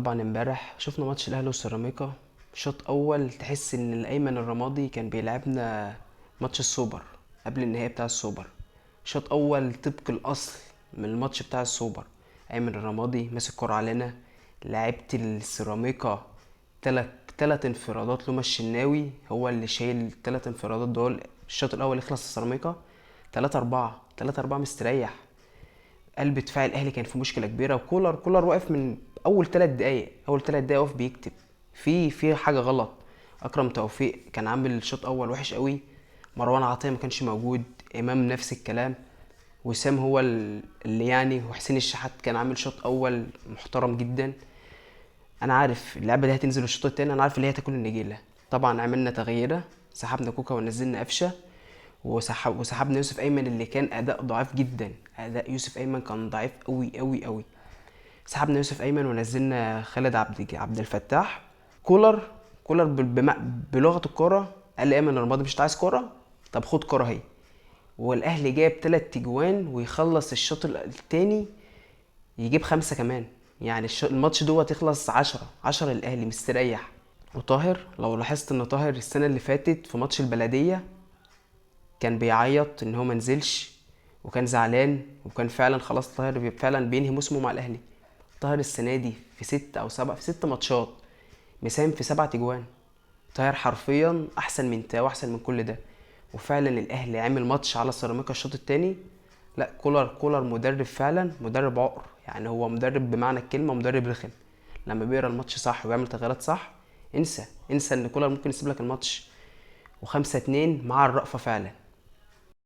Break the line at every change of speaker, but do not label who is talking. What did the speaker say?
طبعا امبارح شفنا ماتش الاهلي وسيراميكا. شوط اول تحس ان الايمن الرمادي كان بيلعبنا ماتش السوبر قبل النهائي بتاع السوبر. شوط اول طبق الاصل من الماتش بتاع السوبر. ايمن الرمادي ماسك كرة علينا، لعيبة السيراميكا تلات انفرادات لوما الشناوي هو اللي شايل التلات انفرادات دول. الشوط الاول يخلص السيراميكا 3-4، 3-4 مستريح. قلب دفاع الاهلي كان في مشكلة كبيرة، وكولر واقف من اول 3 دقائق، اول 3 دقائق واقف بيكتب في حاجة غلط. اكرم توفيق كان عامل شوط اول وحش قوي، مروان عطية ما كانش موجود، امام نفس الكلام، وسام هو اللي يعني، وحسين الشحات كان عامل شوط اول محترم جدا. انا عارف اللعبة دي هتنزل الشوط التاني، انا عارف اللي هي تاكل النجيله. طبعا عملنا تغييره، سحبنا كوكا ونزلنا قفشه، وسحبنا يوسف ايمن اللي كان اداء ضعيف جدا. اداء يوسف ايمن كان ضعيف قوي قوي قوي. سحبنا يوسف ايمن ونزلنا خالد عبد الفتاح. كولر بلغه الكورة قال لايمن الرمادي مش عايز كورة، طب خد كورة اهي. والاهلي جايب 3 تجوان ويخلص الشوط الثاني يجيب 5 كمان، يعني الماتش دوت يخلص 10 للاهلي مستريح. وطاهر لو لاحظت ان طاهر السنة اللي فاتت في ماتش البلدية كان بيعيط ان هو ما نزلش وكان زعلان، وكان فعلا خلاص طاهر فعلا بينهي موسمه مع الاهلي. طاهر السنة دي في 6 او 7، في 6 ماتشات مساهم في 7 تجوان. طاهر حرفيا احسن من تاو، احسن من كل ده. وفعلا الاهلي عامل ماتش على سيراميكا الشوط الثاني. لا كولر مدرب فعلا، مدرب عقر، يعني هو مدرب بمعنى الكلمة، مدرب رخم. لما بيقرا الماتش صح ويعمل تغييرات صح، انسى ان كولر ممكن يسيب لك الماتش. و5-2 مع الرأفة فعلا.